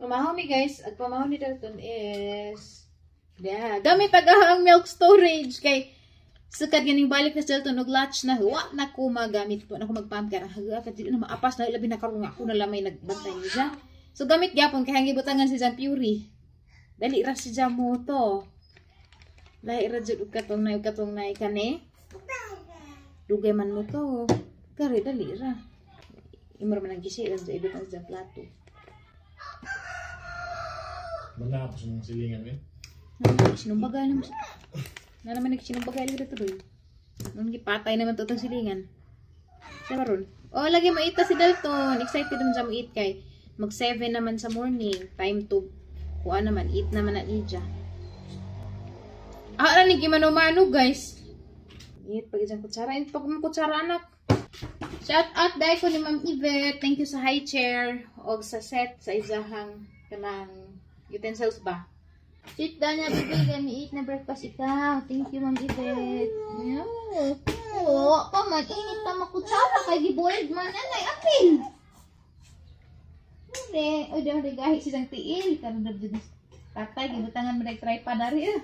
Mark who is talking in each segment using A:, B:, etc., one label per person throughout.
A: Pamahaw mi guys, ag pamahaw ni Dalton is yeah, gamit ag ang milk storage kay sukad ganing balik na si Dalton og latch na wa na ko magamit po na ko magpump kay haga ka dili na maapas na labi na karon ako na lamay nagbantay ni siya. So gamit gyapon kay hangi butangan si Jan Puri. Dali ra si Jan mo to. Lahi ra jud og katong nay kani. Dugay man mo to. Kare dali ra. Imro man ang gisi lang sa ibutang sa plato.
B: Manapos ng silingan eh.
A: Sinumbagay naman. Na naman nagsinumbagay dito doy. Nung gipatay naman to itong silingan. Siya maron. Oh, lagi maita si Dalton. Excited naman siya mo-eat kay mag 7 naman sa morning. Time to kuha naman. Eat naman na niya. Ah, ni gimano-mano guys. Eat pag isang kutsara. Eat pag kutsara anak. Shout out dahil ko ni Ma'am Yvette. Thank you sa high chair og sa set sa isahang kanang utensils ba. Sit down na, baby. Kami eat na breakfast ikaw. Thank you, Ma'am Yvette. Yeah. Oo, pa man. Init pa makutsara. Kay giboiled man. Anay, apil. Hindi. O, di ako nagahi siyang tiil. Karoon na dyan. Tatay, gibutangan mo na tripod na rin.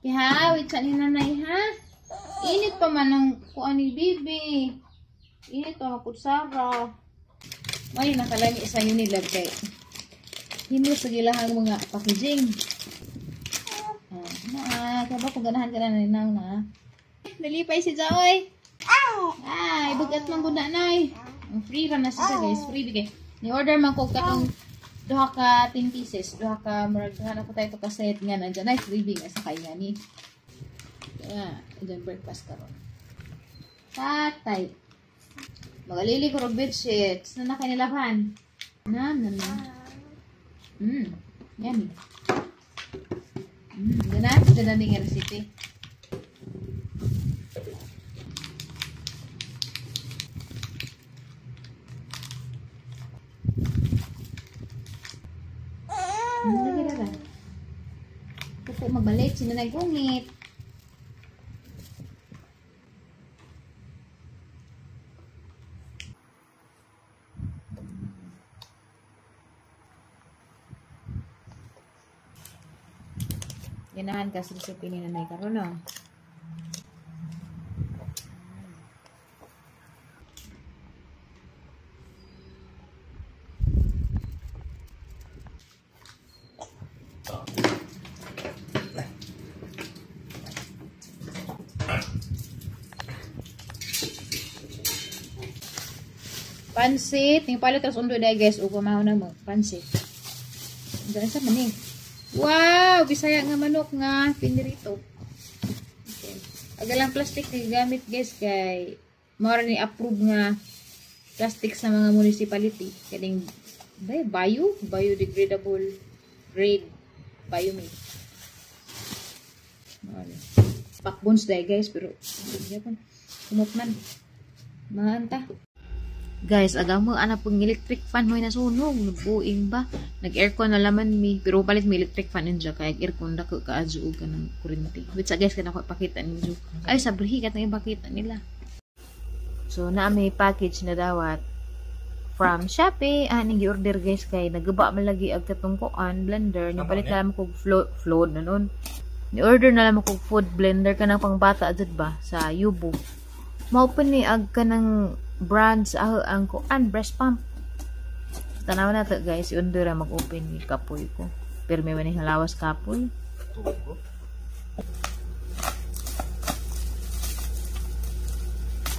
A: Kaya, wait sa ni nanay, ha? Init pa man ang kuan ni bibi. Init pa makutsara. May nakalami sa Unilab kay himo sa gilahang mga packaging. Na, kaya ba kung ganahan ka na nang na. Nalipay si Jaoy. Ay, bugat man gud na nay. Ang free ra na siya guys, free bigay. Ni-order man ko katong duha ka 10 pieces, duha ka murag duha na ko tayo to ka set nga nandiyan ay freebie nga sa kay nga ni. Kaya, dyan breakfast karon. Patay. Magalili ko rog bedsheets na nakanilaban. Na na na. Yummy. Ganahan sa dyan nga recipe. Lagi na ba? Kuko magbalik, sino nagungit? Ganahan ka sa recipe ni Nanay karon, no? Pansit. Yung palit tas undo dahil guys. Upo maho na mo. Pansit. Diyan sa maning. Wow! Bisaya nga manok nga pinirito. Okay. Agalang plastic na gamit guys kay mora ni approve nga plastic sa mga municipality. Kaning biodegradable grade biomade. Pakbons dahil guys pero hindi kumot man. Maanta. Guys, agam mo anak pong electric fan mo nasunog, nagbuing ba? Nag-aircon na laman mi, pero palit mi electric fan ninja kay aircon dako kaadyo og kanang kuryente. Wait sa guys kana ko ipakita ninyo. Ay sabrihi kat nang ipakita nila. So naa may package na dawat from Shopee. Ah, ning gi-order guys kay nagaba man lagi ag katong kuan blender. Ni palit na lamang kog float na nun. Ni order na lamang kog food blender kanang pangbata jud ba sa Yubo. Mao pa ni ag kanang brands ang kuan breast pump. Tanaw na to guys, i-order ra mag-open ni kapoy ko. Pero may maning halawas kapoy.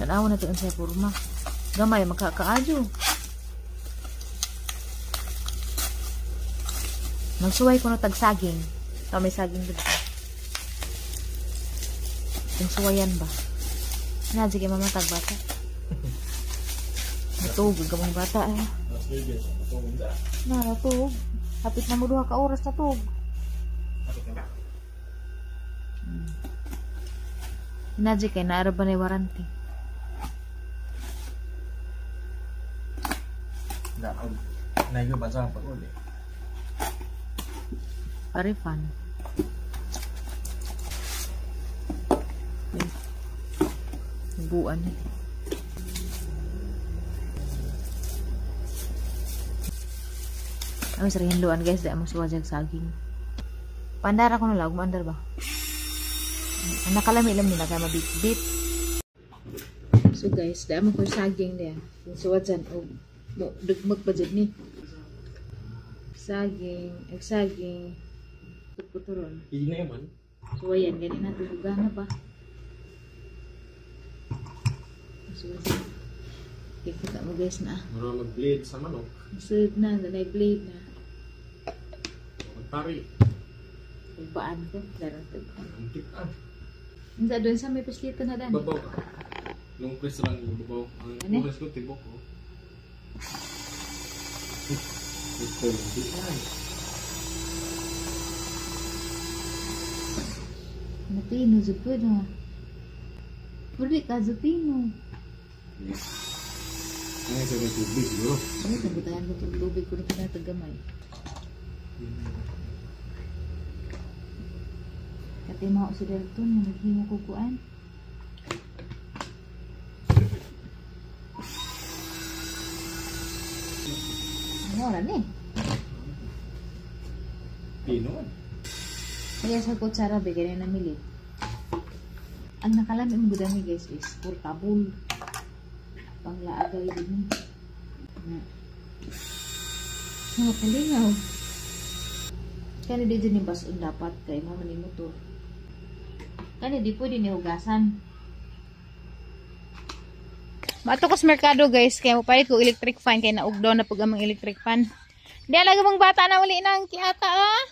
A: Tanaw na to unsay porma. Gamay makakaadyo. Magsuway ko no tag saging. Ta may saging dito. Ang suwayan ba? Na sige mama tag bata. Natug gamong bata eh. Na natug. Hapit na mo duha ka oras natug. Naji kay naara ba na warranty?
B: Na nayo ba sa pag-uli?
A: Parifan. Buan eh. Ami sa hinluan guys, di mo suwajag saging. Pandara ko na lang, maandar ba? Ang nakalami lang nila kaya mabit-bit. So guys, di mo ko saging niya. Kung suwajan o dugmag pa dyan ni. Saging, ag saging. Puturon.
B: Ina man.
A: So ayan, ganyan natin hugana ba? Suwajan. Kikita mo guys na.
B: Mura mag-blade sa manok.
A: Sud na, nanay blade na.
B: Magtari.
A: Ugbaan ko, darang tag.
B: Antik ah.
A: Hindi, doon sa may paslita na dan.
B: Babaw ka. Nung press lang yung babaw. Ang
A: Ano?
B: press ko, tibok ko. Ito yung di ay.
A: Napino, zupod ha. Pwede ka, zupino.
B: Ay, sa may tubig siguro.
A: Ano, nabutahan ko itong tubig ko na pinatagamay. Katima ko si Dalton, nga naghimo ko kuan. Ano ra ni?
B: Pino.
A: Kaya sa kutsara, bigyan na namilit. Ang nakalami mo gudami guys is portable. Panglaagay din ni. Na. Mga kalingaw. Kani di dyan yung bason dapat kay mama ni motor. Kani di pwede ni hugasan. Maato ko sa merkado guys, kaya mo palit ko electric fan kay naugdaw na pag amang electric fan. Di alaga mong bata na uli nang kiata ah.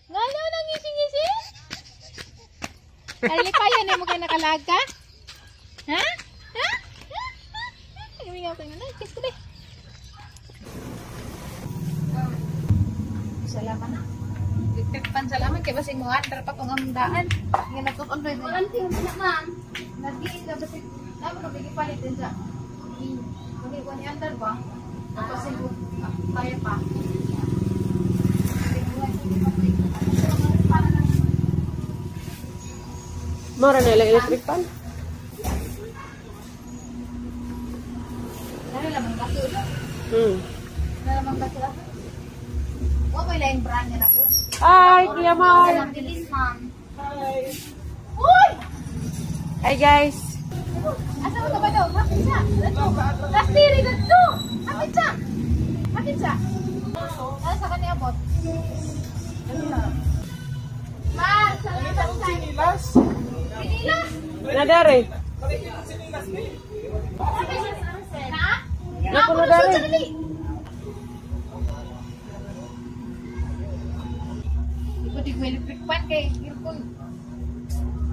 A: Ngano nang ngisi-ngisi? Alipayan na mo kay nakalaga? Ha? Ha? Ha? Humingaw ka nga. Kiss ko be. Salamat na. Electric fan salamat kay basing mo andar pa kung ang daan. Nga nagtutuloy mo.
C: Walang na ma'am.
A: Nagdiin ka basing naman ka bigay palit din sa. Hindi ko ni andar ba? Tapos kaya pa.
D: Mora na ilang electric fan?
A: Lalo lamang bato. Lalo lamang bato. Wa ko ilang brand niya na po.
D: Hi, Kuya Mar!
C: Bilis ma'am.
D: Hi!
A: Uy!
D: Hi, guys!
A: Asa mo ka ba daw? Hapit siya! Last year, dito! Hapit siya! Hapit siya! Ano sa kanya abot? Ma! Salamat sa
B: Sinilas!
A: Pinilas!
D: Nadare!
A: Na?
D: Naku, nadare!
A: Ikot yung electric fan kay aircon.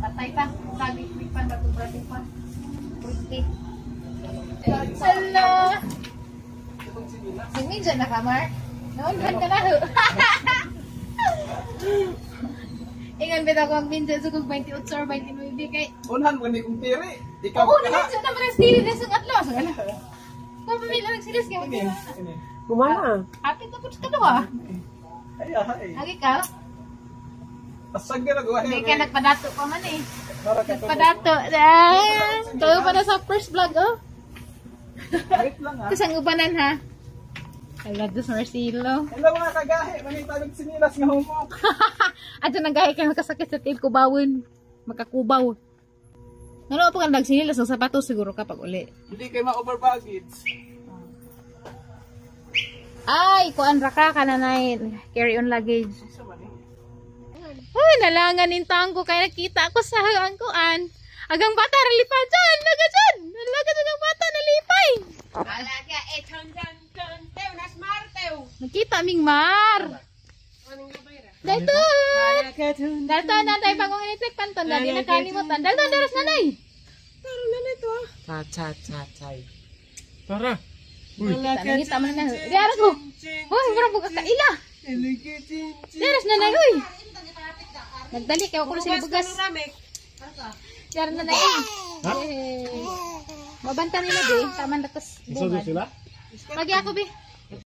A: Patay pa. Sabi electric fan, bato pa. Pwede. Hello! Nagminsan na ka, Mar? Naunhan ka na. Ingan bitaw ko magminsan sa kung 28 or 29 kay.
B: Unhan mo ni kong tiri. Ikaw
A: Oo, naminsan na man ang diri sa atlo. So, ano? Kung pamilya ng silis kay magminsan.
D: Gumana.
A: Happy na po ka daw ah.
B: Ay, ay.
A: Agi ka?
B: Asag na nagawa.
A: Hindi ka nagpadato pa man eh. Nagpadato. Ah, kayo pa na sa first vlog oh.
B: Wait lang ha.
A: Tapos ang ubanan ha. I love this Marcelo.
B: Hello mga kagahe, mangita ng sinilas nga humok.
A: Ato nang gahe kayo makasakit sa tail kubawon. Makakubaw. Ano pa kang nagsinilas ng sapatos siguro kapag uli.
B: Hindi kayo ma-over baggage.
A: Ay, kuan ra ka kananay carry on luggage. Uy, nalangan nin tangko kaya nakita ko sa ang kuan. Agang bata ralipay dyan, laga dyan. Laga dyan ang bata nalipay. Nakita ming mar. Dalton! Dalton, natay bagong electric panton. Dali na kalimutan. Dalton, daras nanay.
D: Cha cha cha chay.
B: Tara.
A: Nakita man na. Di aras mo. Hoy, mura mo kakaila. Daras nanay, hoy. Nagdali kayo ko sila bugas. Daras nanay. Eh. Mabanta nila be, taman na tas
B: Isa
A: bungan.
B: sila?
A: Pagi ako be.